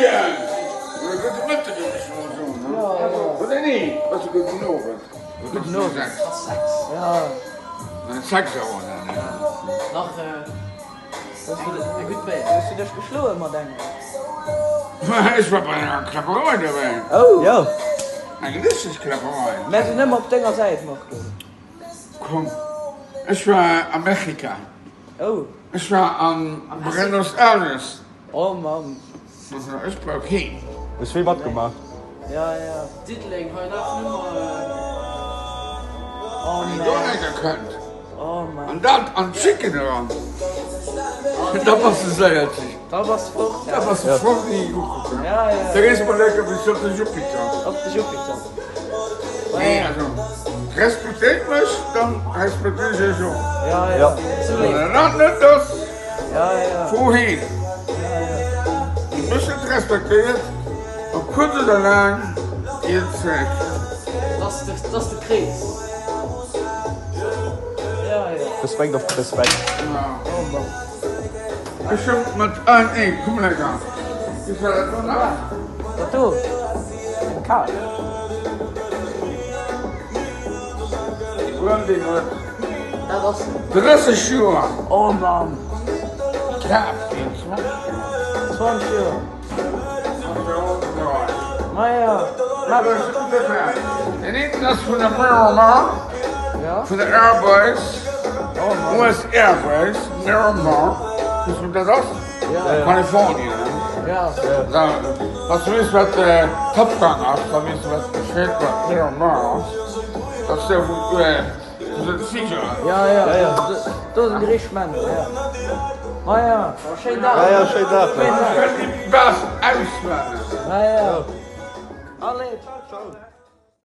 Moien! Oder gudde Mëtteg, géif ech mol soen, ne? Oder nee, ass e gudden Owend. Gudden Owend. Ja. 6 Auer, ne? Nach eng gutt Béier. Hues du dech geschloe mat engem? Ech war bei enger Kläpperei dobäi. Oh! Jo. Eng richteg Kläpperei. Mär sinn ëmmer op denger Säit, Marco. Komm, ech war a Mexika. Oh. Ech war an Buenos Aires. Oh Mann. Ech brauch keen. Hues vill matgemaach. Ja, ja. Diddeleng hei lafen ëmmer. Oh Wann een man. do enker kënnt Oh man. an dat an d'Chicken eran, da bass de séier ti. Da bass de fort. Da bass de fort wéi ee Kuckuck. Ja, ja. Da gees de mol lecker bis op de Jupiter. Op de Jupiter. Nee, also respektéiert mech, dann respektéier ech iech och. Ja, ja. Wann der dat net ass, Ja, ja. fro heen. Wie mech net respektéiert, op kuerz oder laang geet et zeréck. Dat ass de Krees. Ja, ja. Respekt op Respekt. Ja. Ech hu mat ah nee, komm lecker. Wéi war dat do nach? Dat do? Eng Kaz. Frëndin huet Dat ass. 30 Joer. Oh Mann. Kaf ginn, 20 Joer. 20 Joer. Maja. Den eenten ass vun der Miramar, vun der Airbus, US Airways, Miramar, weess du wat dat ass? Kalifornien, ne? Wann du weess wat Top Gun ass, da weess du wat Bescheed wat Miramar ass. Dat ass do wou Ja, ja, ja. Do sinn déi richteg Männer, ja. Ma ja, schéin Dag. Ja, ja, schéin Dag. Ech kënnt déi Base auswenneg. Ja, ja. Allez, ciao, ciao.